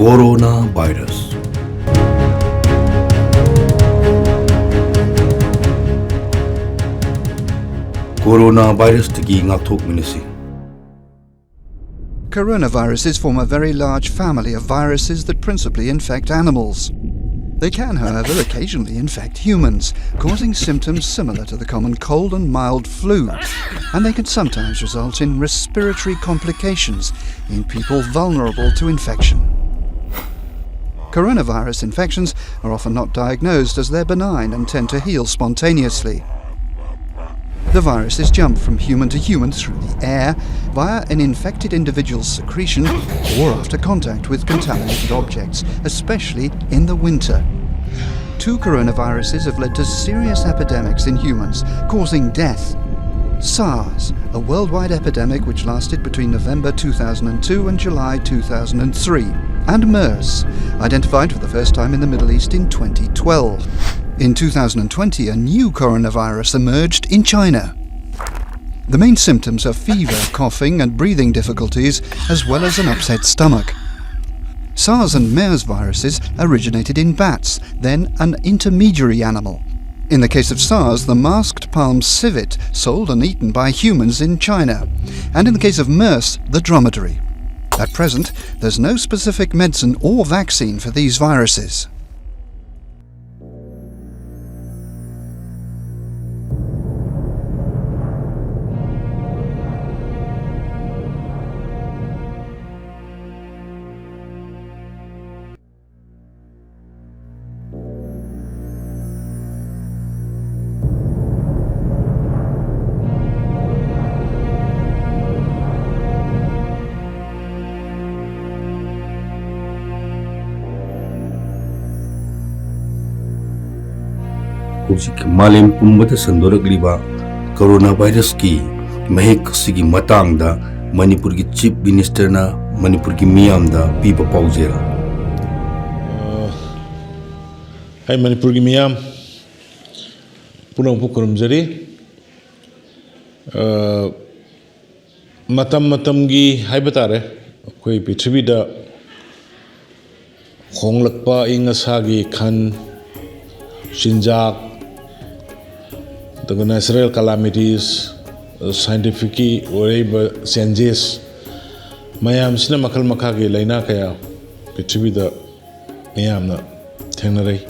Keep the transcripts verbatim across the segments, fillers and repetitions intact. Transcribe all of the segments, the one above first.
Coronavirus. Coronavirus ꯇꯒꯤ ꯉꯥꯛꯊꯣꯛꯃꯤꯟꯅꯁꯤ꯫ Coronaviruses form a very large family of viruses that principally infect animals. They can, however, occasionally infect humans, causing symptoms similar to the common cold and mild flu. And they can sometimes result in respiratory complications in people vulnerable to infection. Coronavirus infections are often not diagnosed as they're benign and tend to heal spontaneously. The viruses jump from human to human through the air, via an infected individual's secretion, or after contact with contaminated objects, especially in the winter. Two coronaviruses have led to serious epidemics in humans, causing death. SARS, a worldwide epidemic which lasted between November two thousand two and July two thousand three, and MERS, identified for the first time in the Middle East in twenty twelve. In two thousand twenty, a new coronavirus emerged in China. The main symptoms are fever, coughing, and breathing difficulties, as well as an upset stomach. SARS and MERS viruses originated in bats, then an intermediary animal. In the case of SARS, the masked palm civet sold and eaten by humans in China. And in the case of MERS, the dromedary. At present, there's no specific medicine or vaccine for these viruses. ꯍꯧꯖꯤꯛ ꯃꯥꯂꯦꯝ ꯄꯨꯝꯕꯗ ꯁꯟꯗꯣꯔꯛꯂꯤꯕ corona ꯚꯥꯏꯔꯁꯀꯤ ꯃꯍꯤꯛ ꯑꯁꯤꯒꯤ ꯃꯇꯥꯡꯗ ꯃꯅꯤꯄꯨꯔꯒꯤ chief ꯃꯤꯅꯤꯁꯇꯔꯅ ꯃꯅꯤꯄꯨꯔꯒꯤ ꯃꯤꯌꯥꯝꯗ ꯄꯤꯕ ꯄꯥꯎꯖꯦꯜ꯫ ꯑ, ꯑꯩ ꯃꯅꯤꯄꯨꯔꯒꯤ ꯃꯤꯌꯥꯝ ꯄꯨꯝꯅꯃꯛꯄꯨ ꯈꯨꯔꯨꯝꯖꯔꯤ꯫ ꯑ, ꯃꯇꯝ ꯃꯇꯝꯒꯤ ꯍꯥꯏꯕ ꯇꯥꯔꯦ, ꯑꯩꯈꯣꯏ ꯄ꯭ꯔꯤꯊꯤꯕꯤꯗ ꯍꯣꯡꯂꯛꯄ ꯑꯏꯪ ꯑꯁꯥꯒꯤ ꯈꯜ, ꯆꯤꯟꯖꯥꯛ, ꯑꯗꯨꯒ natural calamities, scientificꯀꯤ ꯑꯣꯏꯔꯛꯏꯕ changes ꯃꯌꯥꯝꯁꯤꯅ ꯃꯈꯜ ꯃꯈꯥꯒꯤ ꯂꯥꯏꯅꯥ ꯀꯌꯥ ꯄ꯭ꯔꯤꯊꯤꯕꯤꯗ ꯃꯤꯌꯥꯝꯅ ꯊꯦꯡꯅꯔꯛꯏ꯫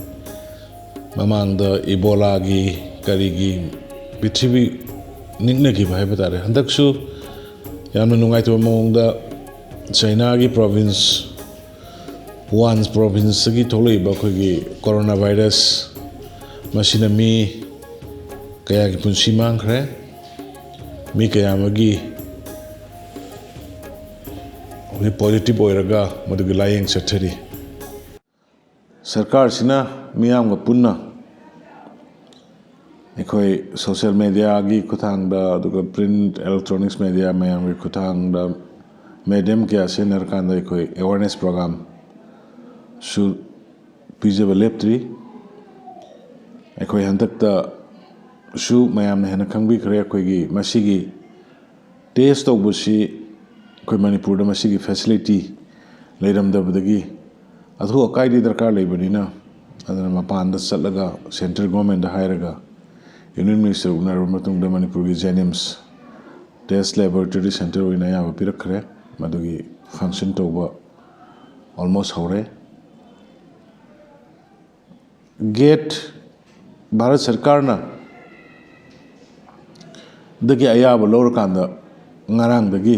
ꯃꯃꯥꯡꯗ ꯏꯕꯣꯂꯥꯒꯤ ꯀꯔꯤꯒꯤ ꯄ꯭ꯔꯤꯊꯤꯕꯤ ꯅꯤꯛꯅꯈꯤꯕ ꯍꯥꯏꯕ ꯇꯥꯔꯦ꯫ ꯍꯟꯗꯛꯁꯨ ꯌꯥꯝꯅ ꯅꯨꯡꯉꯥꯏꯇꯕ ꯃꯑꯣꯡꯗ ꯆꯩꯅꯥꯒꯤ province, ꯋꯨꯍꯥꯟ provinceꯇꯒꯤ ꯊꯣꯛꯂꯛꯏꯕ ꯑꯩꯈꯣꯏꯒꯤ corona virus, ꯃꯁꯤꯅ ꯃꯤ ꯀꯌꯥꯒꯤ ꯄꯨꯟꯁꯤ ꯃꯥꯡꯈ꯭ꯔꯦ꯫ ꯃꯤ ꯀꯌꯥ ꯑꯃꯒꯤ ꯍꯧꯖꯤꯛ positive ꯑꯣꯏꯔꯒ ꯃꯗꯨꯒꯤ ꯂꯥꯌꯦꯡ ꯆꯠꯊꯔꯤ꯫ ꯁꯔꯀꯥꯔꯁꯤꯅ ꯃꯤꯌꯥꯝꯒ ꯄꯨꯟꯅ ꯑꯩꯈꯣꯏ social mediaꯒꯤ ꯈꯨꯠꯊꯥꯡꯗ, ꯑꯗꯨꯒ print electronics media ꯃꯌꯥꯝꯒꯤ ꯈꯨꯠꯊꯥꯡꯗ medium ꯀꯌꯥ ꯁꯤꯖꯤꯟꯅꯔꯀꯥꯟꯗ ꯑꯩꯈꯣꯏ awareness programꯁꯨ ꯄꯤꯖꯕ ꯂꯦꯞꯇ꯭ꯔꯤ꯫ ꯑꯩꯈꯣꯏ ꯍꯟꯗꯛꯇꯁꯨ ꯃꯌꯥꯝꯅ ꯍꯦꯟꯅ ꯈꯪꯕꯤꯈ꯭ꯔꯦ, ꯑꯩꯈꯣꯏꯒꯤ ꯃꯁꯤꯒꯤ test ꯇꯧꯕꯁꯤ ꯑꯩꯈꯣꯏ ꯃꯅꯤꯄꯨꯔꯗ ꯃꯁꯤꯒꯤ facility ꯂꯩꯔꯝꯗꯕꯗꯒꯤ ꯑꯊꯨ ꯑꯀꯥꯏꯗꯤ ꯗꯔꯀꯥꯔ ꯂꯩꯕꯅꯤꯅ, ꯑꯗꯨꯅ ꯃꯄꯥꯟꯗ ꯆꯠꯂꯒ central governmentꯗ ꯍꯥꯏꯔꯒ union minister ꯎꯅꯔꯕ ꯃꯇꯨꯡꯗ ꯃꯅꯤꯄꯨꯔꯒꯤ JNIMS test laboratory center ꯑꯣꯏꯅ ꯑꯌꯥꯕ ꯄꯤꯔꯛꯈ꯭ꯔꯦ꯫ ꯃꯗꯨꯒꯤ function ꯇꯧꯕ almost ꯍꯧꯔꯦ꯫ Gate ꯚꯥꯔꯠ ꯁꯔꯀꯥꯔꯅ ꯗꯒꯤ ꯑꯌꯥꯕ ꯂꯧꯔꯀꯥꯟꯗ ꯉꯔꯥꯡꯗꯒꯤ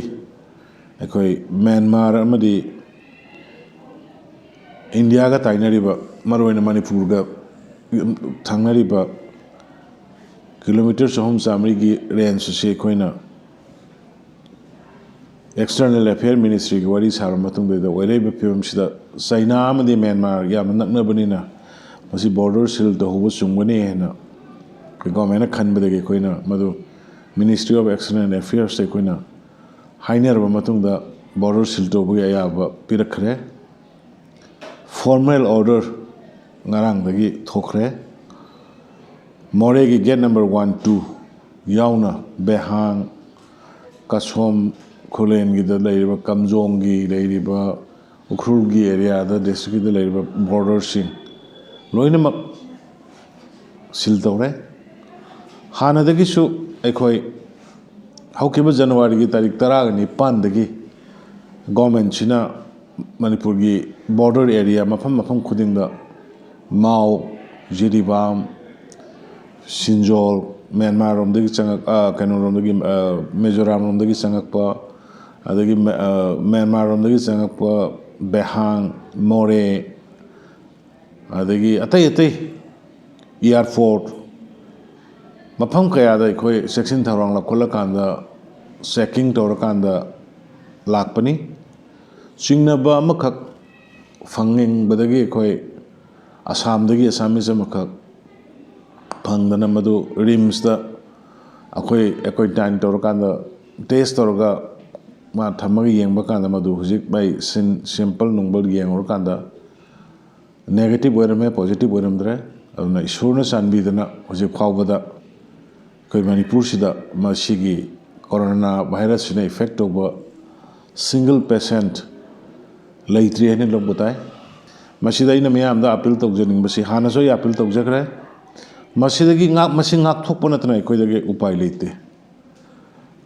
ꯑꯩꯈꯣꯏ ꯃ꯭ꯌꯥꯟꯃꯥꯔ ꯑꯃꯗꯤ ꯏꯟꯗꯤꯌꯥꯒ ꯇꯥꯏꯅꯔꯤꯕ, ꯃꯔꯨꯑꯣꯏꯅ ꯃꯅꯤꯄꯨꯔꯒ ꯊꯪꯅꯔꯤꯕ kilometre ꯆꯍꯨꯝ ꯆꯥꯃꯔꯤꯒꯤ range ꯑꯁꯤ ꯑꯩꯈꯣꯏꯅ External Affair Ministryꯒꯤ ꯋꯥꯔꯤ ꯁꯥꯔꯕ ꯃꯇꯨꯡꯗ ꯑꯣꯏꯔꯛꯏꯕ ꯐꯤꯕꯝꯁꯤꯗ ꯆꯩꯅꯥ ꯑꯃꯗꯤ ꯃ꯭ꯌꯥꯟꯃꯥꯔ ꯌꯥꯝꯅ ꯅꯛꯅꯕꯅꯤꯅ ꯃꯁꯤ border seal ꯇꯧꯍꯧꯕ ꯆꯨꯝꯒꯅꯤ ꯍꯥꯏꯅ ꯑꯩꯈꯣꯏ governmentꯅ ꯈꯟꯕꯗꯒꯤ ꯑꯩꯈꯣꯏꯅ ꯃꯗꯨ Ministry of External Affairsꯇ ꯑꯩꯈꯣꯏꯅ ꯍꯥꯏꯅꯔꯕ ꯃꯇꯨꯡꯗ border seal ꯇꯧꯕꯒꯤ ꯑꯌꯥꯕ ꯄꯤꯔꯛꯈ꯭ꯔꯦ꯫ Formal order ꯉꯔꯥꯡꯗꯒꯤ ꯊꯣꯛꯈ꯭ꯔꯦ꯫ ꯃꯣꯔꯦꯒꯤ gate number one, two ꯌꯥꯎꯅ ꯕꯦꯍꯥꯡ, ꯀꯁꯣꯝ ꯈꯨꯂꯦꯟꯒꯤꯗ ꯂꯩꯔꯤꯕ, ꯀꯝꯖꯣꯡꯒꯤ ꯂꯩꯔꯤꯕ, ꯎꯈ꯭ꯔꯨꯜꯒꯤ ꯑꯦꯔꯤꯌꯥꯗ, ꯗꯤꯁꯇ꯭ꯔꯤꯛꯀꯤꯗ ꯂꯩꯔꯤꯕ ꯕꯣꯔꯗꯔꯁꯤꯡ ꯂꯣꯏꯅꯃꯛ ꯁꯤꯜ ꯇꯧꯔꯦ꯫ ꯍꯥꯟꯅꯗꯒꯤꯁꯨ ꯑꯩꯈꯣꯏ ꯍꯧꯈꯤꯕ ꯖꯅꯋꯥꯔꯤꯒꯤ ꯇꯥꯔꯤꯛ ꯇꯔꯥꯒ ꯅꯤꯄꯥꯟꯗꯒꯤ ꯒꯣꯔꯃꯦꯟꯁꯤꯅ ꯃꯅꯤꯄꯨꯔꯒꯤ ꯕꯣꯔꯗꯔ ꯑꯦꯔꯤꯌꯥ ꯃꯐꯝ ꯃꯐꯝ ꯈꯨꯗꯤꯡꯗ ꯃꯥꯎ, ꯖꯤꯔꯤꯕꯥꯝ, ꯁꯤꯟꯖꯣꯜ, ꯃ꯭ꯌꯥꯟꯃꯥꯔꯔꯣꯝꯗꯒꯤ ꯆꯪꯉꯛ-, ꯑ, ꯀꯩꯅꯣꯔꯣꯝꯗꯒꯤ, ꯑ, ꯃꯤꯖꯣꯔꯥꯝꯔꯣꯝꯗꯒꯤ ꯆꯪꯉꯛꯄ, ꯑꯗꯒꯤ ꯃ-, ꯑ, ꯃ꯭ꯌꯥꯟꯃꯥꯔꯔꯣꯝꯗꯒꯤ ꯆꯪꯉꯛꯄ ꯕꯦꯍꯥꯡ, ꯃꯣꯔꯦ, ꯑꯗꯒꯤ ꯑꯇꯩ ꯑꯇꯩ ꯏꯌꯥꯔꯄꯣꯔꯠ, ꯃꯐꯝ ꯀꯌꯥꯗ ꯑꯩꯈꯣꯏ ꯆꯦꯛꯁꯤꯟ ꯊꯧꯔꯥꯡ ꯂꯧꯈꯠꯂꯀꯥꯟꯗ, ꯆꯦꯛꯀꯤꯡ ꯇꯧꯔꯀꯥꯟꯗ ꯂꯥꯛꯄꯅꯤ꯫ ꯆꯤꯡꯅꯕ ꯑꯃꯈꯛ ꯐꯪꯅꯤꯡꯕꯗꯒꯤ ꯑꯩꯈꯣꯏ ꯑꯁꯥꯝꯗꯒꯤ ꯑꯁꯥꯃꯤꯁ ꯑꯃꯈꯛ ꯐꯪꯗꯅ ꯃꯗꯨ ꯔꯤꯝꯁꯇ ꯑꯩꯈꯣꯏ ꯑꯦꯀ꯭ꯋꯦꯟꯇꯥꯏꯟ ꯇꯧꯔꯀꯥꯟꯗ, ꯇꯦꯁ ꯇꯧꯔꯒ ꯃꯥ ꯊꯝꯃꯒ ꯌꯦꯡꯕ ꯀꯥꯟꯗ ꯃꯗꯨ ꯍꯧꯖꯤꯛ ꯃꯥꯏ ꯁꯤꯟ-, ꯁꯦꯝꯄꯜ ꯅꯨꯡꯕꯜ ꯌꯦꯡꯉꯨꯔꯀꯥꯟꯗ ꯅꯦꯒꯦꯇꯤꯚ ꯑꯣꯏꯔꯝꯃꯦ, ꯄꯣꯖꯤꯇꯤꯚ ꯑꯣꯏꯔꯝꯗ꯭ꯔꯦ꯫ ꯑꯗꯨꯅ ꯏꯁꯣꯔꯅ ꯆꯥꯟꯕꯤꯗꯅ ꯍꯧꯖꯤꯛ ꯐꯥꯎꯕꯗ ꯑꯩꯈꯣꯏ ꯃꯅꯤꯄꯨꯔꯁꯤꯗ ꯃꯁꯤꯒꯤ ꯀꯣꯔꯣꯅꯥ ꯚꯥꯏꯔꯁꯁꯤꯅ ꯏꯐꯦꯛ ꯇꯧꯕ ꯁꯤꯡꯒꯜ ꯄꯦꯁꯦꯟꯠ ꯂꯩꯇ꯭ꯔꯤ ꯍꯥꯏꯅ ꯂꯧꯕ ꯇꯥꯏ꯫ ꯃꯁꯤꯗ ꯑꯩꯅ ꯃꯤꯌꯥꯝꯗ ꯑꯥꯄꯤꯜ ꯇꯧꯖꯅꯤꯡꯕꯁꯤ, ꯍꯥꯟꯅꯁꯨ ꯑꯩ ꯑꯥꯄꯤꯜ ꯇꯧꯖꯈ꯭ꯔꯦ, ꯃꯁꯤꯗꯒꯤ ꯉꯥꯛ-, ꯃꯁꯤ ꯉꯥꯛꯊꯣꯛꯄ ꯅꯠꯇꯅ ꯑꯩꯈꯣꯏꯗꯒꯤ ꯎꯄꯥꯏ ꯂꯩꯇꯦ꯫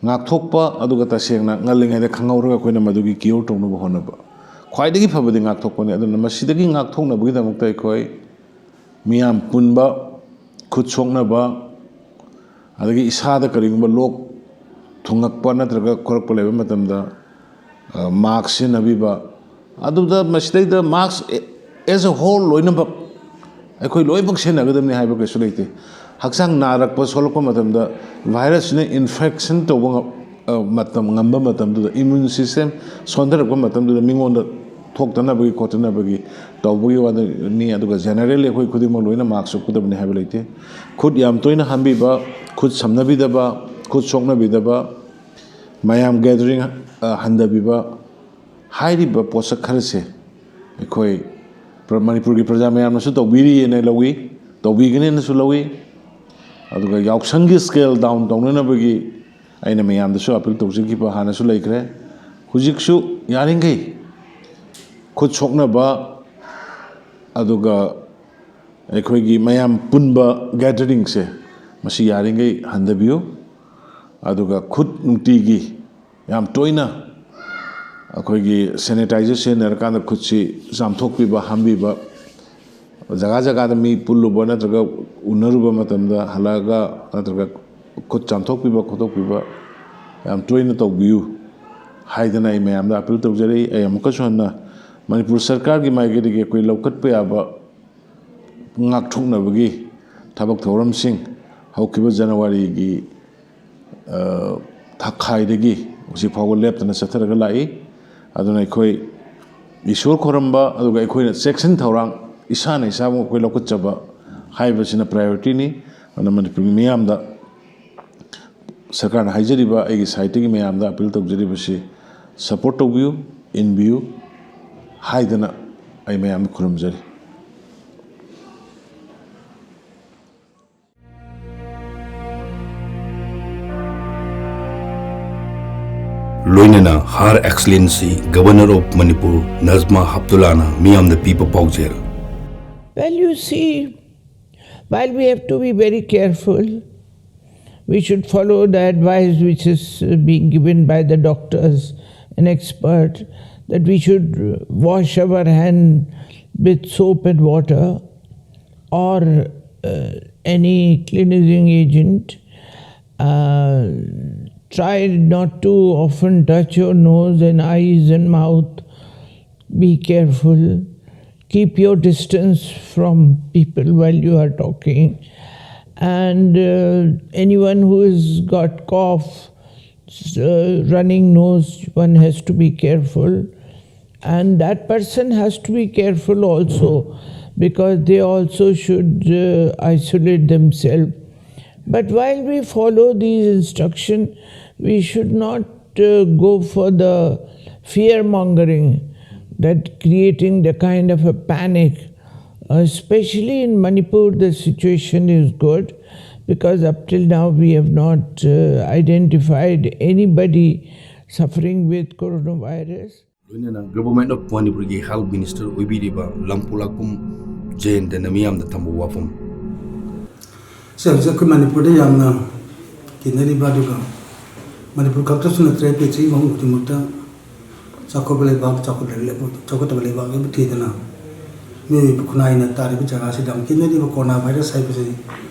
ꯉꯥꯛꯊꯣꯛꯄ, ꯑꯗꯨꯒ ꯇꯁꯦꯡꯅ ꯉꯜꯂꯤꯉꯩꯗ ꯈꯪꯍꯧꯔꯒ ꯑꯩꯈꯣꯏꯅ ꯃꯗꯨꯒꯤ ꯀꯤꯌꯣꯔ ꯇꯧꯅꯕ ꯍꯣꯠꯅꯕ, ꯈ꯭ꯋꯥꯏꯗꯒꯤ ꯐꯕꯗꯤ ꯉꯥꯛꯊꯣꯛꯄꯅꯤ꯫ ꯑꯗꯨꯅ ꯃꯁꯤꯗꯒꯤ ꯉꯥꯛꯊꯣꯛꯅꯕꯒꯤꯗꯃꯛꯇ ꯑꯩꯈꯣꯏ ꯃꯤꯌꯥꯝ ꯄꯨꯟꯕ, ꯈꯨꯠ ꯁꯣꯛꯅꯕ, ꯑꯗꯒꯤ ꯏꯁꯥꯗ ꯀꯔꯤꯒꯨꯝꯕ ꯂꯣꯛ ꯊꯨꯡꯉꯛꯄ ꯅꯠꯇ꯭ꯔꯒ ꯈꯣꯔꯛꯄ ꯂꯩꯕ ꯃꯇꯝꯗ, ꯑ, ꯃꯥꯛꯁ ꯁꯤꯖꯤꯟꯅꯕꯤꯕ, ꯑꯗꯨꯗ ꯃꯁꯤꯗꯩꯗ ꯃꯥꯛꯁ ꯑꯦ-, as a whole ꯂꯣꯏꯅꯃꯛ ꯑꯩꯈꯣꯏ ꯂꯣꯏꯅꯃꯛ ꯁꯤꯖꯤꯟꯅꯒꯗꯕꯅꯤ ꯍꯥꯏꯕ ꯀꯩꯁꯨ ꯂꯩꯇꯦ꯫ ꯍꯛꯆꯥꯡ ꯅꯥꯔꯛꯄ, ꯁꯣꯛꯂꯛꯄ ꯃꯇꯝꯗ ꯚꯥꯏꯔꯁꯁꯤꯅ ꯏꯟꯐꯦꯛꯁꯟ ꯇꯧꯕ ꯉꯝ-, ꯑ, ꯃꯇꯝ, ꯉꯝꯕ ꯃꯇꯝꯗꯨꯗ, ꯏꯃ꯭ꯌꯨꯟ ꯁꯤꯁꯇꯦꯝ ꯁꯣꯟꯊꯔꯛꯄ ꯃꯇꯝꯗꯨꯗ ꯃꯤꯉꯣꯟꯗ ꯊꯣꯛꯇꯅꯕꯒꯤ ꯈꯣꯠꯇꯅꯕꯒꯤ ꯇꯧꯕꯒꯤ ꯋꯥꯗꯅꯤ꯫ ꯑꯗꯨꯒ ꯖꯦꯅꯔꯦꯜꯂꯤ ꯑꯩꯈꯣꯏ ꯈꯨꯗꯤꯡꯃꯛ ꯂꯣꯏꯅ ꯃꯥꯛꯁ ꯎꯞꯀꯗꯕꯅꯤ ꯍꯥꯏꯕ ꯂꯩꯇꯦ꯫ ꯈꯨꯠ ꯌꯥꯝ ꯇꯣꯏꯅ ꯍꯥꯝꯕꯤꯕ, ꯈꯨꯠ ꯁꯝꯅꯕꯤꯗꯕ, ꯈꯨꯠ ꯁꯣꯛꯅꯕꯤꯗꯕ, ꯃꯌꯥꯝ ꯒꯦꯗꯔꯤꯡ, ꯑ, ꯍꯟꯊꯕꯤꯕ, ꯍꯥꯏꯔꯤꯕ ꯄꯣꯠꯁꯛ ꯈꯔꯁꯦ ꯑꯩꯈꯣꯏ ꯄ꯭ꯔ-, ꯃꯅꯤꯄꯨꯔꯒꯤ ꯄ꯭ꯔꯖꯥ ꯃꯌꯥꯝꯅꯁꯨ ꯇꯧꯕꯤꯔꯤꯑꯅ ꯂꯧꯏ, ꯇꯧꯕꯤꯒꯅꯦꯅꯁꯨ ꯂꯧꯏ꯫ ꯑꯗꯨꯒ ꯌꯥꯎꯁꯪꯒꯤ ꯁ꯭ꯀꯦꯜ ꯗꯥꯎꯟ ꯇꯧꯅꯅꯕꯒꯤ ꯑꯩꯅ ꯃꯌꯥꯝꯗꯁꯨ ꯑꯥꯄꯤꯜ ꯇꯧꯖꯈꯤꯕ ꯍꯥꯟꯅꯁꯨ ꯂꯩꯈ꯭ꯔꯦ꯫ ꯍꯧꯖꯤꯛꯁꯨ ꯌꯥꯔꯤꯈꯩ ꯈꯨꯠ ꯁꯣꯛꯅꯕ, ꯑꯗꯨꯒ ꯑꯩꯈꯣꯏꯒꯤ ꯃꯌꯥꯝ ꯄꯨꯟꯕ ꯒꯦꯗꯔꯤꯡꯁꯦ, ꯃꯁꯤ ꯌꯥꯔꯤꯉꯩ ꯍꯟꯊꯕꯤꯌꯨ꯫ ꯑꯗꯨꯒ ꯈꯨꯠ ꯅꯨꯡꯇꯤꯒꯤ ꯌꯥꯝ ꯇꯣꯏꯅ ꯑꯩꯈꯣꯏꯒꯤ ꯁꯦꯅꯤꯇꯥꯏꯖꯔ ꯁꯤꯖꯤꯟꯅꯔꯀꯥꯟꯗ ꯈꯨꯠꯁꯤ ꯆꯥꯝꯊꯣꯛꯄꯤꯕ, ꯍꯥꯝꯕꯤꯕ, ꯖꯒꯥ ꯖꯒꯥꯗ ꯃꯤ ꯄꯨꯜꯂꯨꯕ ꯅꯠꯇ꯭ꯔꯒ ꯎꯅꯔꯨꯕ ꯃꯇꯝꯗ ꯍꯜꯂꯛꯑꯒ ꯅꯠꯇ꯭ꯔꯒ ꯈꯨꯠ ꯆꯥꯝꯊꯣꯛꯄꯤꯕ ꯈꯣꯠꯇꯣꯛꯄꯤꯕ ꯌꯥꯝ ꯇꯣꯏꯅ ꯇꯧꯕꯤꯌꯨ ꯍꯥꯏꯗꯅ ꯑꯩ ꯃꯌꯥꯝꯗ ꯑꯄꯤꯜ ꯇꯧꯖꯔꯤ꯫ ꯑꯩ ꯑꯃꯨꯛꯀꯁꯨ ꯍꯟꯅ ꯃꯅꯤꯄꯨꯔ ꯁꯔꯀꯥꯔꯒꯤ ꯃꯥꯏꯀꯩꯗꯒꯤ ꯑꯩꯈꯣꯏ ꯂꯧꯈꯠꯄ ꯌꯥꯕ ꯉꯥꯛꯊꯣꯛꯅꯕꯒꯤ ꯊꯕꯛ ꯊꯧꯔꯝꯁꯤꯡ ꯍꯧꯈꯤꯕ ꯖꯅꯋꯥꯔꯤꯒꯤ, ꯑ, ꯊꯥꯈꯥꯏꯗꯒꯤ ꯍꯧꯖꯤꯛ ꯐꯥꯎꯕ ꯂꯦꯞꯇꯅ ꯆꯠꯊꯔꯒ ꯂꯥꯛꯏ꯫ ꯑꯗꯨꯅ ꯑꯩꯈꯣꯏ ꯏꯁꯣꯔ ꯈꯣꯏꯔꯝꯕ, ꯑꯗꯨꯒ ꯑꯩꯈꯣꯏꯅ ꯆꯦꯛꯁꯤꯟ ꯊꯧꯔꯥꯡ ꯏꯁꯥꯅ ꯏꯁꯥꯕꯨ ꯑꯩꯈꯣꯏ ꯂꯧꯈꯠꯆꯕ ꯍꯥꯏꯕꯁꯤꯅ ꯄ꯭ꯔꯥꯏꯌꯣꯔꯤꯇꯤꯅꯤ꯫ ꯑꯗꯨꯅ ꯃꯅꯤꯄꯨꯔꯒꯤ ꯃꯤꯌꯥꯝꯗ ꯁꯔꯀꯥꯔꯅ ꯍꯥꯏꯖꯔꯤꯕ, ꯑꯩꯒꯤ ꯁꯥꯏꯠꯇꯒꯤ ꯃꯌꯥꯝꯗ ꯑꯄꯤꯜ ꯇꯧꯖꯔꯤꯕꯁꯤ, ꯁꯄꯣꯔꯠ ꯇꯧꯕꯤꯌꯨ, ꯏꯟꯕꯤꯌꯨ ꯍꯥꯏꯗꯅ ꯑꯩ ꯃꯌꯥꯝꯗ ꯈꯨꯔꯨꯝꯖꯔꯤ꯫ ꯂꯣꯏꯅꯅ Her Excellency Governor of Manipur Najma Heptullahꯅ ꯃꯤꯌꯥꯝꯗ ꯄꯤꯕ ꯄꯥꯎꯖꯦꯜ꯫ Well, you see, while we have to be very careful, we should follow the advice which is being given by the doctors and expert, that we should wash our hand with soap and water or uh, any cleansing agent. Uh, try not to often touch your nose and eyes and mouth. Be careful. Keep your distance from people while you are talking. And uh, anyone who has got cough, uh, running nose, one has to be careful. And that person has to be careful also, because they also should uh, isolate themselves. But while we follow these instructions, we should not uh, go for the fear mongering, that creating the kind of a panic. Especially in Manipur, the situation is good, because up till now we have not uh, identified anybody suffering with coronavirus. ꯂꯣꯏꯅꯅ Government of ꯃꯅꯤꯄꯨꯔꯒꯤ Health Minister ꯑꯣꯏꯕꯤꯔꯤꯕ ꯂꯝꯄꯣꯛꯂꯥꯛꯄꯝ ꯖꯌꯟꯇꯅ ꯃꯤꯌꯥꯝꯗ ꯊꯝꯕ ꯋꯥꯐꯝ꯫ ꯁꯤ ꯍꯧꯖꯤꯛ ꯑꯩꯈꯣꯏ ꯃꯅꯤꯄꯨꯔꯗ ꯌꯥꯝꯅ ꯀꯤꯅꯔꯤꯕ, ꯑꯗꯨꯒ ꯃꯅꯤꯄꯨꯔ ꯈꯛꯇꯁꯨ ꯅꯠꯇ꯭ꯔꯦ, ꯄ꯭ꯔꯤꯊꯤꯕꯤ ꯃꯐꯝ ꯈꯨꯗꯤꯡꯃꯛꯇ ꯆꯥꯎꯈꯠꯄ ꯂꯩꯕꯥꯛ, ꯆꯥꯎꯈꯠꯂꯕ ꯂꯩꯕꯥꯛ, ꯆꯥꯎꯈꯠꯇꯕ ꯂꯩꯕꯥꯛ ꯑꯃ ꯊꯤꯗꯅ ꯃꯤꯑꯣꯏꯕ ꯈꯨꯟꯅꯥꯏꯅ ꯇꯥꯔꯤꯕ ꯖꯒꯥꯁꯤꯗ ꯌꯥꯝ ꯀꯤꯅꯔꯤꯕ corona virus ꯍꯥꯏꯕꯁꯤ,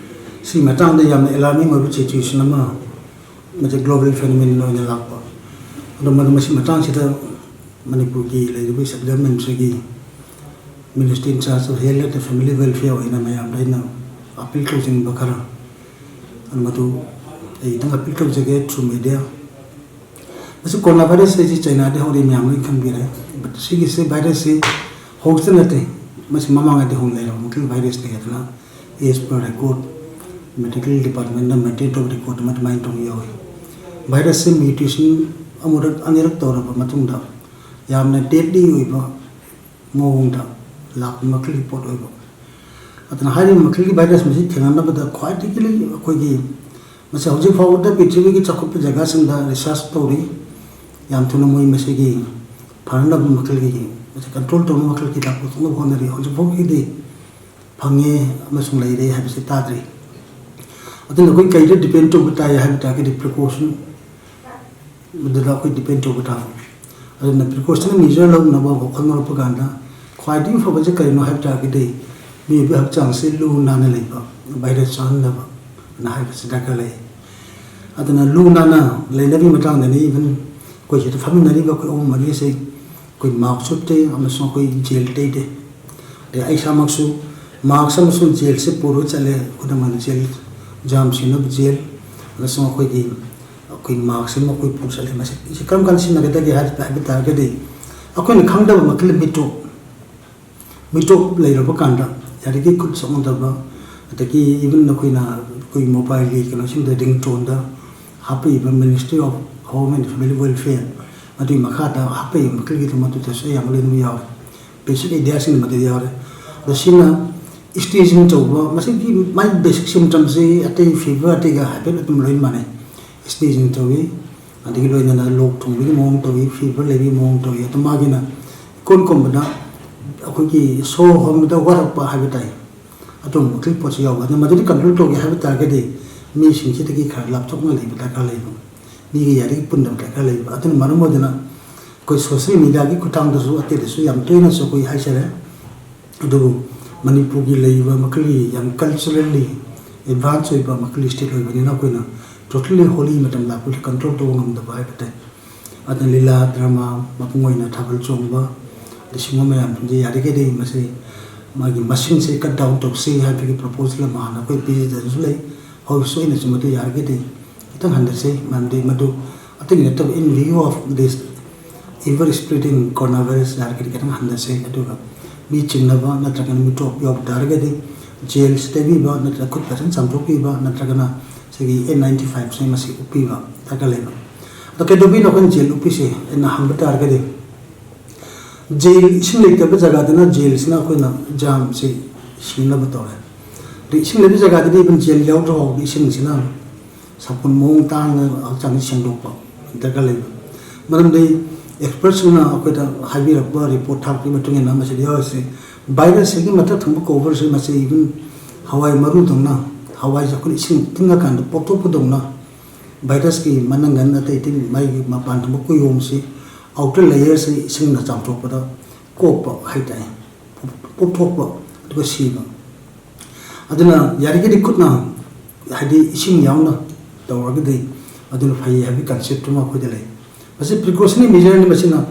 ꯁꯤ ꯃꯇꯥꯡꯗ ꯌꯥꯝꯅ alarming ꯑꯣꯏꯕ situation ꯑꯃ, ꯃꯁꯤ global phenomenon ꯑꯣꯏꯅ ꯂꯥꯛꯄ꯫ ꯑꯗꯣ ꯃꯗꯨ ꯃꯁꯤ ꯃꯇꯥꯡꯁꯤꯗ ꯃꯅꯤꯄꯨꯔꯒꯤ ꯂꯩꯔꯤꯕ Health Ministryꯒꯤ Ministry in charge of Health and Family Welfare ꯑꯣꯏꯅ ꯃꯌꯥꯝꯗ ꯑꯩꯅ appeal ꯇꯧꯖꯅꯤꯡꯕ ꯈꯔ, ꯃꯗꯨ ꯑꯩ ꯈꯤꯇꯪ appeal ꯇꯧꯖꯒꯦ through media꯫ ꯃꯁꯤ corona virus ꯍꯥꯏꯁꯤ ꯆꯥꯏꯅꯥꯗꯒꯤ ꯍꯧꯔꯛꯏ, ꯃꯌꯥꯝ ꯂꯣꯏ ꯈꯪꯕꯤꯔꯦ꯫ But ꯁꯤꯒꯤꯁꯦ virusꯁꯤ ꯍꯧꯖꯤꯛꯇ ꯅꯠꯇꯦ, ꯃꯁꯤ ꯃꯃꯥꯡꯉꯩꯗꯒꯤ ꯍꯧꯅ ꯂꯩꯔꯕ ꯃꯈꯜ virusꯅꯤ ꯍꯥꯏꯗꯅ as per record, medical departmentꯅ maintain ꯇꯧꯕ record ꯑꯃ ꯑꯗꯨꯃꯥꯏꯅ ꯇꯧꯅ ꯌꯥꯎꯏ꯫ Virusꯁꯤ mutation ꯑꯃꯨꯔꯛ ꯑꯅꯤꯔꯛ ꯇꯧꯔꯕ ꯃꯇꯨꯡꯗ ꯌꯥꯝꯅ deadly ꯑꯣꯏꯕ ꯃꯑꯣꯡꯗ ꯂꯥꯛꯄ ꯃꯈꯜꯒꯤ ꯄꯣꯠ ꯑꯣꯏꯕ꯫ ꯑꯗꯨꯅ ꯍꯥꯏꯔꯤꯕ ꯃꯈꯜꯒꯤ virus ꯃꯁꯤ ꯊꯦꯡꯅꯅꯕꯗ ꯈ꯭ꯋꯥꯏꯗꯒꯤ ꯑꯩꯈꯣꯏꯒꯤ ꯃꯁꯤ ꯍꯧꯖꯤꯛ ꯐꯥꯎꯕꯗ ꯄ꯭ꯔꯤꯊꯤꯕꯤꯒꯤ ꯆꯥꯎꯈꯠꯄ ꯖꯒꯥꯁꯤꯡꯗ research ꯇꯧꯔꯤ꯫ ꯌꯥꯝ ꯊꯨꯅ ꯃꯣꯏ ꯃꯁꯤꯒꯤ ꯐꯅꯅꯕ ꯃꯈꯜꯒꯤ, ꯃꯁꯤ control ꯇꯧꯅꯕ ꯃꯈꯜꯒꯤ ꯍꯤꯗꯥꯛ ꯄꯨꯊꯣꯛꯅꯕ ꯍꯣꯠꯅꯔꯤ꯫ ꯍꯧꯖꯤꯛ ꯐꯥꯎꯒꯤꯗꯤ ꯐꯪꯉꯦ ꯑꯃꯁꯨꯡ ꯂꯩꯔꯦ ꯍꯥꯏꯕꯁꯤ ꯇꯥꯗ꯭ꯔꯤ꯫ ꯑꯗꯨꯅ ꯑꯩꯈꯣꯏ ꯀꯩꯗ depend ꯇꯧꯕ ꯇꯥꯏ ꯍꯥꯏꯕ ꯇꯥꯔꯒꯗꯤ precaution ꯃꯗꯨꯗ ꯑꯩꯈꯣꯏ depend ꯇꯧꯕ ꯇꯥꯕ꯫ ꯑꯗꯨꯅ precaution measure ꯂꯧꯅꯕ ꯋꯥꯈꯜ ꯂꯧꯔꯛꯄ ꯀꯥꯟꯗ ꯈ꯭ꯋꯥꯏꯗꯒꯤ ꯐꯕꯁꯦ ꯀꯔꯤꯅꯣ ꯍꯥꯏꯕ ꯇꯥꯔꯒꯗꯤ ꯃꯤꯑꯣꯏꯕꯒꯤ ꯍꯛꯆꯥꯡꯁꯦ ꯂꯨ ꯅꯥꯟꯅ ꯂꯩꯕ, virus ꯆꯪꯍꯟꯗꯕ ꯑꯅ ꯍꯥꯏꯕꯁꯤ ꯗꯔꯀꯥꯔ ꯂꯩ꯫ ꯑꯗꯨꯅ ꯂꯨ ꯅꯥꯟꯅ ꯂꯩꯅꯕꯒꯤ ꯃꯇꯥꯡꯗꯅꯤ, even ꯑꯩꯈꯣꯏ ꯁꯤꯗ ꯐꯝꯃꯤꯟꯅꯔꯤꯕ ꯑꯩꯈꯣꯏ ꯑꯍꯨꯝ ꯃꯔꯤꯁꯦ ꯑꯩꯈꯣꯏ mask ꯎꯞꯇꯦ ꯑꯃꯁꯨꯡ ꯑꯩꯈꯣꯏ gel ꯇꯩꯗꯦ꯫ ꯑꯗꯩ ꯑꯩ ꯏꯁꯥꯃꯛꯁꯨ mask ꯑꯃꯁꯨꯡ gelꯁꯦ ꯄꯨꯔꯒ ꯆꯠꯂꯦ꯫ ꯈꯨꯗꯝ ꯑꯣꯏꯅ gel, ꯖꯥꯝ ꯁꯤꯅꯕ gel ꯑꯃꯁꯨꯡ ꯑꯩꯈꯣꯏꯒꯤ, ꯑꯩꯈꯣꯏ mask ꯑꯃ ꯑꯩꯈꯣꯏ ꯄꯨꯔ ꯆꯠꯂꯦ꯫ ꯃꯁꯤ, ꯁꯤ ꯀꯔꯝ ꯀꯥꯟꯗ ꯁꯤꯖꯤꯟꯅꯒꯗꯒꯦ ꯍꯥꯏꯕ, ꯍꯥꯏꯕ ꯇꯥꯔꯒꯗꯤ ꯑꯩꯈꯣꯏꯅ ꯈꯪꯗꯕ ꯃꯈꯜ ꯃꯤꯇꯣꯞ, ꯃꯤꯇꯣꯞ ꯂꯩꯔꯕ ꯀꯥꯟꯗ ꯌꯥꯔꯤꯈꯩ ꯈꯨꯠ ꯁꯣꯛꯅꯗꯕ, ꯑꯗꯒꯤ even ꯑꯩꯈꯣꯏꯅ ꯑꯩꯈꯣꯏ mobileꯒꯤ ꯀꯩꯅꯣꯁꯤꯡꯗ ringtoneꯗ ꯍꯥꯞꯄꯛꯏꯕ Ministry of Home and Family Welfare, ꯃꯗꯨꯒꯤ ꯃꯈꯥꯗ ꯍꯥꯞꯄꯛꯏꯕ ꯃꯈꯜꯒꯤꯗꯣ ꯃꯗꯨꯗꯁꯨ ꯑꯌꯥꯝꯕ ꯂꯣꯏꯅꯃꯛ ꯌꯥꯎꯔꯦ꯫ Basic ideaꯁꯤꯡ ꯃꯗꯨꯗ ꯌꯥꯎꯔꯦ꯫ ꯑꯗꯣ ꯁꯤꯅ sneezing ꯇꯧꯕ, ꯃꯁꯤꯒꯤ ꯃꯥꯒꯤ basic symptomꯁꯤ ꯑꯇꯩ fever ꯑꯇꯩꯒ ꯍꯥꯏꯐꯦꯠ ꯑꯗꯨꯝ ꯂꯣꯏ ꯃꯥꯟꯅꯩ꯫ Sneezing ꯇꯧꯏ, ꯑꯗꯒꯤ ꯂꯣꯏꯅꯅ ꯂꯣꯛ ꯊꯨꯡꯕꯒꯤ ꯃꯑꯣꯡ ꯇꯧꯏ, ꯐꯤꯚꯔ ꯂꯩꯕꯒꯤ ꯃꯑꯣꯡ ꯇꯧꯏ꯫ ꯑꯗꯨ ꯃꯥꯒꯤꯅ ꯏꯀꯣꯟ ꯀꯣꯟꯕꯗ ꯑꯩꯈꯣꯏꯒꯤ ꯁꯣꯔ ꯍꯣꯟꯕꯗ ꯋꯥꯔꯛꯄ ꯍꯥꯏꯕ ꯇꯥꯏ, ꯑꯗꯨꯒꯨꯝꯕꯒꯤ ꯄꯣꯠꯁꯨ ꯌꯥꯎꯕ꯫ ꯑꯗꯨ ꯃꯗꯨꯗꯤ ꯀꯟꯇ꯭ꯔꯣꯜ ꯇꯧꯒꯦ ꯍꯥꯏꯕ ꯇꯥꯔꯒꯗꯤ ꯃꯤꯁꯤꯡꯁꯤꯗꯒꯤ ꯈꯔ ꯂꯥꯞꯊꯣꯛꯅ ꯂꯩꯕ ꯗꯔꯀꯥꯔ ꯂꯩꯕ, ꯃꯤꯒ ꯌꯥꯔꯤꯒꯩ ꯄꯨꯟꯗꯕ ꯗꯔꯀꯥꯔ ꯂꯩꯕ꯫ ꯑꯗꯨꯅ ꯃꯔꯝ ꯑꯣꯏꯗꯅ ꯑꯩꯈꯣꯏ ꯁꯣꯁꯤꯌꯦꯜ ꯃꯤꯗꯤꯌꯥꯒꯤ ꯈꯨꯠꯊꯥꯡꯗꯁꯨ ꯑꯇꯩꯗꯁꯨ ꯌꯥꯝ ꯇꯣꯏꯅꯁꯨ ꯑꯩꯈꯣꯏ ꯍꯥꯏꯖꯔꯦ꯫ ꯑꯗꯨꯕꯨ ꯃꯅꯤꯄꯨꯔꯒꯤ ꯂꯩꯔꯤꯕ ꯃꯈꯜꯒꯤ ꯌꯥꯝ ꯀꯜꯆꯔꯦꯜꯂꯤ ꯑꯦꯗꯚꯥꯟꯁ ꯑꯣꯏꯕ ꯃꯈꯜꯒꯤ ꯁ꯭ꯇꯦꯠ ꯑꯣꯏꯕꯅꯤꯅ ꯑꯩꯈꯣꯏꯅ ꯇꯣꯇꯦꯜꯂꯤ ꯍꯣꯂꯤ ꯃꯇꯝ ꯂꯥꯛꯄꯗ ꯀꯟꯇ꯭ꯔꯣꯜ ꯇꯧꯕ ꯉꯝꯗꯕ ꯍꯥꯏꯕ ꯇꯥꯏ꯫ ꯑꯗꯨꯅ ꯂꯤꯂꯥ ꯗ꯭ꯔꯃꯥ ꯃꯄꯨꯡ ꯑꯣꯏꯅ ꯊꯥꯕꯜ ꯆꯣꯡꯕ ꯑꯗ ꯁꯤꯒꯨꯝꯕ ꯃꯌꯥꯝꯁꯤꯡꯁꯦ ꯌꯥꯔꯤꯈꯩꯗꯤ ꯃꯁꯤ ꯃꯥꯒꯤ ꯃꯁꯤꯡꯁꯦ ꯀꯠ ꯗꯥꯎꯟ ꯇꯧꯁꯤ ꯍꯥꯏꯕꯒꯤ ꯄ꯭ꯔꯣꯄꯣꯖꯦꯜ ꯑꯃ ꯍꯥꯟꯅ ꯑꯩꯈꯣꯏ ꯄꯤꯖꯗꯅꯁꯨ ꯂꯩ꯫ ꯍꯧꯖꯤꯛꯁꯨ ꯑꯩꯅꯁꯨ ꯃꯗꯨ ꯌꯥꯔꯒꯗꯤ ꯈꯤꯇꯪ ꯍꯟꯊꯁꯤ, ꯃꯔꯝꯗꯤ ꯃꯗꯨ ꯑꯇꯩꯒꯤ ꯅꯠꯇꯕ, in view of this ever spreading coronavirus ꯌꯥꯔꯒꯗꯤ ꯈꯤꯇꯪ ꯍꯟꯊꯁꯤ꯫ ꯑꯗꯨꯒ ꯃꯤ ꯆꯤꯡꯅꯕ ꯅꯠꯇ꯭ꯔꯒꯅ ꯃꯤꯇꯣꯞ ꯌꯥꯎꯕ ꯇꯥꯔꯒꯗꯤ ꯖꯦꯜꯁ ꯇꯩꯕꯤꯕ ꯅꯠꯇ꯭ꯔꯒ ꯈꯨꯠ ꯐꯖꯅ ꯆꯥꯝꯊꯣꯛꯄꯤꯕ ꯅꯠꯇ꯭ꯔꯒꯅ ꯁꯤꯒꯤ ꯑꯦꯟ ꯅꯥꯏꯟꯇꯤ ꯐꯥꯏꯚꯁꯦ ꯃꯁꯤ ꯎꯞꯄꯤꯕ ꯗꯔꯀꯥꯔ ꯂꯩꯕ꯫ ꯑꯗꯣ ꯀꯩꯗꯧꯕꯩꯅꯣ ꯑꯩꯈꯣꯏꯅ ꯖꯦꯜ ꯎꯞꯄꯤꯁꯦ ꯍꯥꯏꯅ ꯍꯪꯕ ꯇꯥꯔꯒꯗꯤ, ꯖꯦꯜ, ꯏꯁꯤꯡ ꯂꯩꯇꯕ ꯖꯒꯥꯗꯅ ꯖꯦꯜꯁꯤꯅ ꯑꯩꯈꯣꯏꯅ ꯖꯥꯝꯁꯦ ꯁꯤꯅꯕ ꯇꯧꯔꯦ꯫ ꯑꯗꯩ ꯏꯁꯤꯡ ꯂꯩꯕ ꯖꯒꯥꯗꯗꯤ even ꯖꯦꯜ ꯌꯥꯎꯗ꯭ꯔ ꯐꯥꯎꯕ ꯏꯁꯤꯡꯁꯤꯅ ꯁꯥꯄꯣꯟ ꯃꯑꯣꯡ ꯇꯥꯅ ꯍꯛꯆꯥꯡꯁꯤ ꯁꯦꯡꯗꯣꯛꯄ ꯗꯔꯀꯥꯔ ꯂꯩꯕ꯫ ꯃꯔꯝꯗꯤ ꯑꯦꯛꯁꯄꯔꯠꯁꯤꯡꯅ ꯑꯩꯈꯣꯏꯗ ꯍꯥꯏꯕꯤꯔꯛꯄ ꯔꯤꯄꯣꯔꯠ ꯊꯥꯔꯛꯄꯒꯤ ꯃꯇꯨꯡ ꯏꯟꯅ ꯃꯁꯤꯗ ꯌꯥꯎꯔꯤꯁꯦ ꯚꯥꯏꯔꯁꯁꯤꯒꯤ ꯃꯊꯛ ꯊꯪꯕ ꯀꯣꯚꯔꯁꯦ ꯃꯁꯤ even ꯍꯋꯥꯏ ꯃꯔꯨꯗꯧꯅ, ꯍꯋꯥꯏꯁꯦ ꯑꯩꯈꯣꯏꯅ ꯏꯁꯤꯡ ꯇꯤꯡꯉꯀꯥꯟꯗ ꯄꯣꯞꯊꯣꯛꯄꯗꯧꯅ ꯚꯥꯏꯔꯁꯀꯤ ꯃꯅꯪꯒꯟ ꯑꯇꯩ ꯑꯇꯩ ꯃꯥꯒꯤ ꯃꯄꯥꯟ ꯊꯪꯕ ꯀꯨꯌꯣꯝꯁꯤ, ꯑꯥꯎꯇꯔ ꯂꯦꯌꯔꯁꯤ ꯏꯁꯤꯡꯅ ꯆꯥꯝꯊꯣꯛꯄꯗ ꯀꯣꯛꯄ ꯍꯥꯏꯇꯥꯔꯦ, ꯄꯣꯞꯊꯣꯛꯄ ꯑꯗꯨꯒ ꯁꯤꯕ꯫ ꯑꯗꯨꯅ ꯌꯥꯔꯤꯈꯩꯗꯤ ꯈꯨꯠꯅ, ꯍꯥꯏꯗꯤ ꯏꯁꯤꯡ ꯌꯥꯎꯅ ꯇꯧꯔꯒꯗꯤ ꯑꯗꯨꯅ ꯐꯩ ꯍꯥꯏꯕꯒꯤ ꯀꯟꯁꯦꯞꯇꯨꯃ ꯑꯩꯈꯣꯏꯗ ꯂꯩ꯫ ꯃꯁꯤ ꯄ꯭ꯔꯤꯀꯣꯁꯅꯔꯤ ꯃꯦꯖꯔꯅꯤ, ꯃꯁꯤꯅ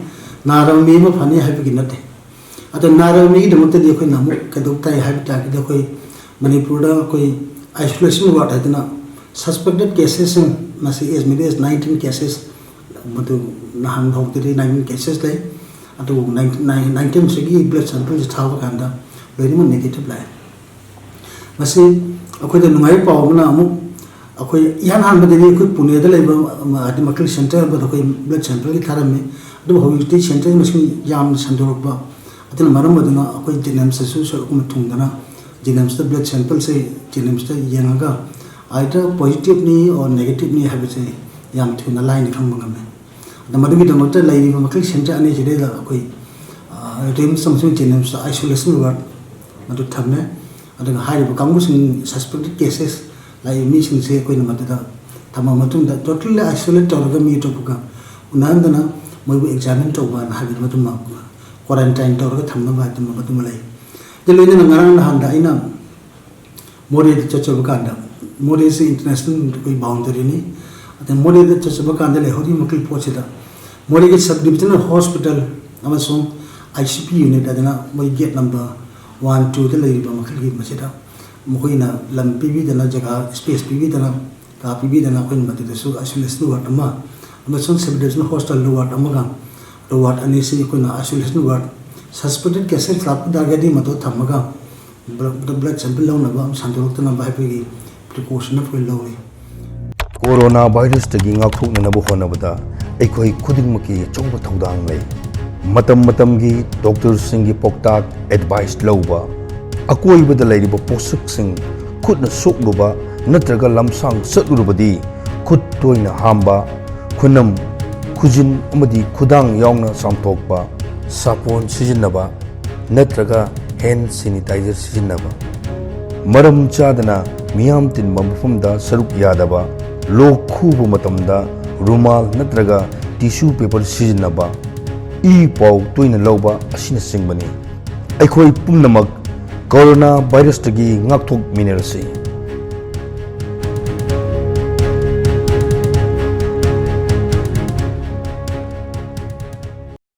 ꯅꯥꯔꯕ ꯃꯤ ꯑꯃ ꯐꯅꯤ ꯍꯥꯏꯕꯒꯤ ꯅꯠꯇꯦ꯫ ꯑꯗꯣ ꯅꯥꯔꯕ ꯃꯤꯒꯤꯗꯃꯛꯇꯗꯤ ꯑꯩꯈꯣꯏꯅ ꯑꯃꯨꯛ ꯀꯩꯗꯧ ꯇꯥꯏ ꯍꯥꯏꯕ ꯇꯥꯔꯒꯗꯤ, ꯑꯩꯈꯣꯏ ꯃꯅꯤꯄꯨꯔꯗ ꯑꯩꯈꯣꯏ isolation ward ꯍꯥꯏꯗꯅ suspected cases ꯁꯤꯡ, ꯃꯁꯤ as many as nineteen cases, ꯃꯗꯨ ꯅꯍꯥꯟ ꯐꯥꯎꯗꯗꯤ nineteen cases ꯂꯩ꯫ ꯑꯗꯨꯕꯨ nineteen, nineteen ꯁꯤꯒꯤ blood sample ꯁꯤ ꯊꯥꯕ ꯀꯥꯟꯗ ꯂꯣꯏꯅꯃꯛ negative ꯂꯥꯛꯑꯦ꯫ ꯃꯁꯤ ꯑꯩꯈꯣꯏꯗ ꯅꯨꯡꯉꯥꯏꯕ ꯄꯥꯎ ꯑꯃꯅ ꯑꯃꯨꯛ, ꯑꯩꯈꯣꯏ ꯏꯍꯥꯟ ꯍꯥꯟꯕꯗꯗꯤ ꯑꯩꯈꯣꯏ ꯄꯨꯅꯦꯗ ꯂꯩꯕ, ꯑꯃ, ꯍꯥꯏꯗꯤ ꯃꯈꯜ ꯁꯦꯟꯇꯔ ꯑꯃꯗ ꯑꯩꯈꯣꯏ blood sample ꯒꯤ ꯊꯥꯔꯝꯃꯤ꯫ ꯑꯗꯨꯕꯨ ꯍꯧꯖꯤꯛꯇꯤ ꯁꯦꯟꯇꯔ ꯃꯁꯤꯡ ꯌꯥꯝꯅ ꯁꯟꯗꯣꯔꯛꯄ, ꯑꯗꯨꯅ ꯃꯔꯝ ꯑꯣꯏꯗꯨꯅ ꯑꯩꯈꯣꯏ JNIMS ꯇꯁꯨ ꯁꯔꯨꯛ ꯑꯃ ꯊꯨꯡꯗꯅ JNIMS ꯇ blood sample ꯁꯦ JNIMS ꯇ ꯌꯦꯡꯉꯒ either positive ꯅꯤ or negative ꯅꯤ ꯍꯥꯏꯕꯁꯦ ꯌꯥꯝ ꯊꯨꯅ ꯂꯥꯏꯅ ꯈꯪꯕ ꯉꯝꯃꯦ꯫ ꯑꯗ ꯃꯗꯨꯒꯤꯗꯃꯛꯇ ꯂꯩꯔꯤꯕ ꯃꯈꯜ ꯁꯦꯟꯇꯔ ꯑꯅꯤꯁꯤꯗꯩꯗ ꯑꯩꯈꯣꯏ ꯔꯤꯝꯁ ꯑꯃꯁꯨꯡ ꯖꯦꯅꯤꯝꯁꯇ isolation ward ꯃꯗꯨ ꯊꯝꯃꯦ꯫ ꯑꯗꯨꯒ ꯍꯥꯏꯔꯤꯕ ꯀꯥꯡꯕꯨꯁꯤꯡ, suspected cases ꯂꯥꯛꯏꯕ ꯃꯤꯁꯤꯡꯁꯦ ꯑꯩꯈꯣꯏꯅ ꯃꯗꯨꯗ ꯊꯝꯃ ꯃꯇꯨꯡꯗ totally isolate ꯇꯧꯔꯒ ꯃꯤ ꯑꯇꯣꯞꯄꯒ ꯎꯅꯍꯟꯗꯅ ꯃꯣꯏꯕꯨ examine ꯇꯧꯕꯅ ꯍꯥꯏꯕꯗꯨ ꯃꯗꯨꯃ quarantine ꯇꯧꯔꯒ ꯊꯝꯅꯕ ꯍꯥꯏꯗꯨꯅ ꯃꯗꯨꯃ ꯂꯩ꯫ ꯑꯗꯨ ꯂꯣꯏꯅꯅ ꯉꯔꯥꯡ ꯅꯍꯥꯟꯗ ꯑꯩꯅ ꯃꯣꯔꯦꯗ ꯆꯠꯆꯕ ꯀꯥꯟꯗ, ꯃꯣꯔꯦꯁꯤ international ꯑꯩꯈꯣꯏ boundaryꯅꯤ꯫ ꯑꯗ ꯃꯣꯔꯦꯗ ꯆꯠꯆꯕ ꯀꯥꯟꯗ ꯂꯩꯍꯧꯔꯤꯕ ꯃꯈꯩ ꯄꯣꯠꯁꯤꯗ ꯃꯣꯔꯦꯒꯤ sub divisional hospital ꯑꯃꯁꯨꯡ ICP unit ꯑꯗꯨꯅ ꯃꯣꯏ gate number one twoꯗ ꯂꯩꯔꯤꯕ ꯃꯈꯩꯒꯤ ꯃꯁꯤꯗ ꯃꯈꯣꯏꯅ ꯂꯝ ꯄꯤꯕꯤꯗꯅ, ꯖꯒꯥ space ꯄꯤꯕꯤꯗꯅ, ꯀꯥ ꯄꯤꯕꯤꯗꯅ ꯑꯩꯈꯣꯏꯅ ꯃꯗꯨꯗꯁꯨ isolation ward ꯑꯃ ꯑꯃꯁꯨꯡ sub divisional hospital ward ꯑꯃꯒ ward ꯑꯅꯤꯁꯤ ꯑꯩꯈꯣꯏꯅ isolation ward, suspected cases ꯂꯥꯛꯄ ꯇꯥꯔꯒꯗꯤ ꯃꯗꯨ ꯊꯝꯃꯒ blood sample ꯂꯧꯅꯕ ꯑꯃ ꯁꯟꯗꯣꯔꯛꯇꯅꯕ ꯍꯥꯏꯕꯒꯤ precaution ꯑꯩꯈꯣꯏ ꯂꯧꯏ꯫ ꯀꯣꯔꯣꯅꯥ ꯚꯥꯏꯔꯁꯇꯒꯤ ꯉꯥꯛꯊꯣꯛꯅꯅꯕ ꯍꯣꯠꯅꯕꯗ ꯑꯩꯈꯣꯏ ꯈꯨꯗꯤꯡꯃꯛꯀꯤ ꯑꯆꯧꯕ ꯊꯧꯗꯥꯡ ꯂꯩ꯫ ꯃꯇꯝ ꯃꯇꯝꯒꯤ ꯗꯣꯛꯇꯔꯁꯤꯡꯒꯤ ꯄꯥꯎꯇꯥꯛ, advice ꯂꯧꯕ, ꯑꯀꯣꯏꯕꯗ ꯂꯩꯔꯤꯕ ꯄꯣꯠꯁꯛꯁꯤꯡ ꯈꯨꯠꯅ ꯁꯣꯛꯂꯨꯕ ꯅꯠꯇ꯭ꯔꯒ ꯂꯝꯁꯥꯡ ꯆꯠꯂꯨꯔꯕꯗꯤ ꯈꯨꯠ ꯇꯣꯏꯅ ꯍꯥꯝꯕ, ꯈꯨꯅꯝ, ꯈꯨꯖꯤꯟ ꯑꯃꯗꯤ ꯈꯨꯗꯥꯡ ꯌꯥꯎꯅ ꯆꯥꯝꯊꯣꯛꯄ, ꯁꯥꯄꯣꯟ ꯁꯤꯖꯤꯟꯅꯕ ꯅꯠꯇ꯭ꯔꯒ hand sanitizer ꯁꯤꯖꯤꯟꯅꯕ, ꯃꯔꯝ ꯆꯥꯗꯅ ꯃꯤꯌꯥꯝ ꯇꯤꯟꯕ ꯃꯐꯝꯗ ꯁꯔꯨꯛ ꯌꯥꯗꯕ, ꯂꯣꯛ ꯈꯨꯕ ꯃꯇꯝꯗ ꯔꯨꯃꯥꯜ ꯅꯠꯇ꯭ꯔꯒ tissue paper ꯁꯤꯖꯤꯟꯅꯕ, ꯏ ꯄꯥꯎ ꯇꯣꯏꯅ ꯂꯧꯕ ꯑꯁꯤꯅꯆꯤꯡꯕꯅꯤ꯫ ꯑꯩꯈꯣꯏ ꯄꯨꯝꯅꯃꯛ ꯀꯣꯔꯣꯅꯥ ꯚꯥꯏꯔꯁꯇꯒꯤ ꯉꯥꯛꯊꯣꯛꯃꯤꯟꯅꯔꯁꯤ꯫